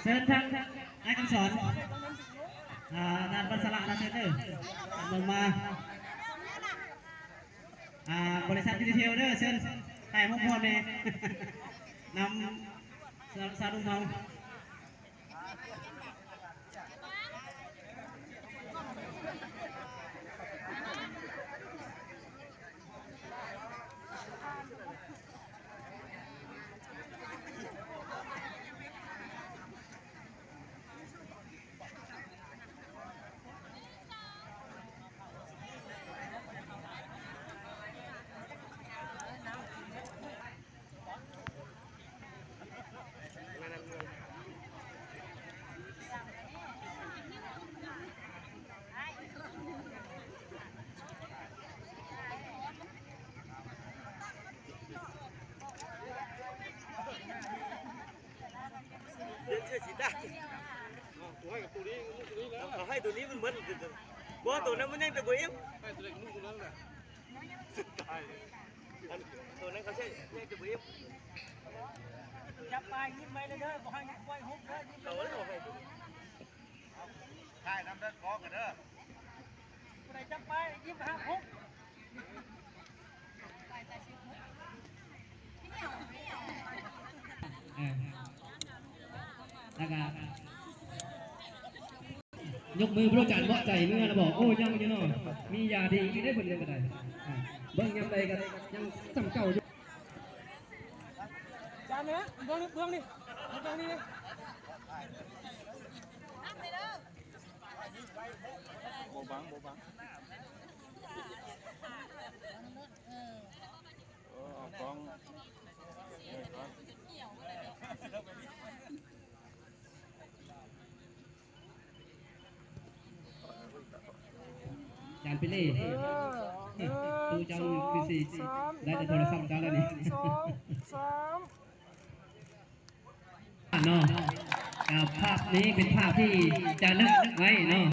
ເຊີນທາງອ້າຍຄຳສອນ ອ່າ ດ້ານວັດສະລະນະ ເຊີນເດີ ເບິ່ງມາ ອ່າ ບໍລິສັດ Unitel ເດີ ເຊີນຖ່າຍຮູບຮ່ວມແດ່ ນຳຊາວໜຸ່ມເຮົາ. ເອົາໃຫ້ໂຕນີ້ ໂຕນີ້ແລ້ວ ເອົາໃຫ້ໂຕນີ້ມັນເບິດ ບໍ່ ໂຕນັ້ນມັນຍັງແຕ່ບໍ່ເອັມ ໃຫ້ໂຕເລັກນຸ່ງໂຕນັ້ນນະ ສຸດທ້າຍ ອັນໂຕນັ້ນເຂົາໃຊ້ແຍກຈະບໍ່ເອັບ ຈັບປາຍິ້ມໄວ້ເດີ ບໍ່ໃຫ້ປ່ອຍຮຸບເດີ ຍິ້ມ ເອົາເລີຍ ເອົາໃຫ້ໂຕນີ້ ຖ່າຍນຳເດີ ກ້ອງກັນເດີ ຜູ້ໃດຈັບປາຍິ້ມຫາຫົກ ເອີ ແລ້ວກະ ຍົກມືພະອາຈານເບາະໃຈເມືອລະບອກ ໂອ້ ຍັງຢູ່ເນາະ ມີຢາດີຢູ່ເດ້ເພິ່ນເລີຍກະໄດ້ ອ່າ ເບິ່ງຍາມໃດກະຍັງສ່ຳເກົ່າຢູ່ ຈານນະ ເບິ່ງນີ້ ເບິ່ງນີ້ ເບິ່ງນີ້ ບໍ່ບັງ ບໍ່ບັງ ເອີ ເອົາກ້ອງ ເອີ ກ້ອງ ຈານເປເລ ເອີ ໜຶ່ງ ສອງ ສາມ ໄດ້ແຕ່ໂທລະສັບເຈົ້າແລ້ວນີ້ ໜຶ່ງ ສອງ ສາມ ເນາະ ອ່າ ພາບນີ້ເປັນພາບທີ່ຈາລຶກໄວ້ເນາະ.